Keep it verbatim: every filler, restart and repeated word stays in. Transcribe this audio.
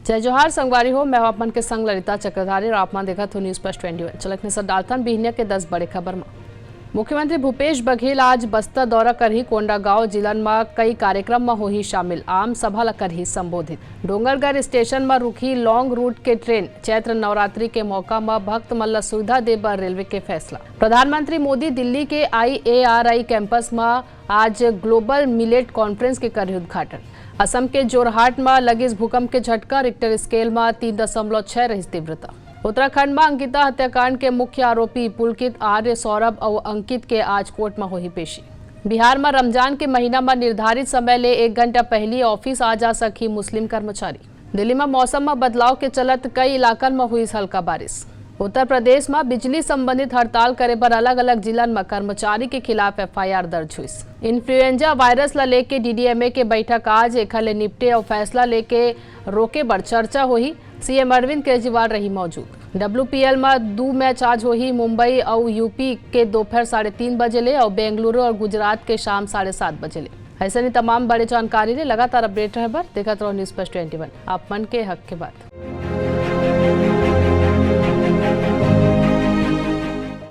जय जोहार संगवारी हो, मैं हूं आप मन के संग ललिता चक्रधारी और आप मन देखत हो News First twenty one। चलत नजर डालथन बिहनिया के दस बड़े खबर म। मुख्यमंत्री भूपेश बघेल आज बस्तर दौरा करही, कोंडागांव जिलन म कई कार्यक्रम म होही शामिल, आम सभा ल करही संबोधित। डोंगरगढ़ स्टेशन म रुकही लॉन्ग रूट के ट्रेन, चैत्र नवरात्रि के मौका म भक्त मन ल सुविधा दे बर रेलवे के फैसला। प्रधानमंत्री मोदी दिल्ली के आईएआरआई कैंपस म आज ग्लोबल मिलेट कॉन्फ्रेंस के करही उद्घाटन। असम के जोरहाट म लगिस भूकंप के झटका, रिक्टर स्केल म तीन दशमलव छह रहिस तीव्रता। उत्तराखंड म अंकिता हत्याकांड के मुख्य आरोपी पुलकित आर्य, सौरभ अउ अंकित के आज कोर्ट म होही पेशी। बिहार म रमजान के महीना म निर्धारित समय ले एक घंटा पहिली ऑफिस आ जा सकही मुस्लिम कर्मचारी। दिल्ली म मौसम म बदलाव के चलत कई इलाकन म हुई हल्का बारिश। उत्तर प्रदेश म बिजली संबंधित हड़ताल करे बर अलग-अलग जिलन म कर्मचारी के खिलाफ एफआईआर दर्ज हुई। इन्फ्लुएंजा वायरस ल लेके डीडीएमए के बैठक आज, एखर ले निपटे अउ फैसला लेके रोके बर चर्चा होही। सीएम अरविंद केजरीवाल रही मौजूद। डब्ल्यूपीएल म दू मैच आज होही, मुंबई अउ यूपी के दोपहर साढ़े तीन बजे ले अउ बेंगलुरु अउ गुजरात के शाम साढ़े सात बजे ले। ऐसे ही तमाम बड़े जानकारी ले लगातार अपडेट रहे बर देखत रहो News First twenty one, आप मन के हक के बात।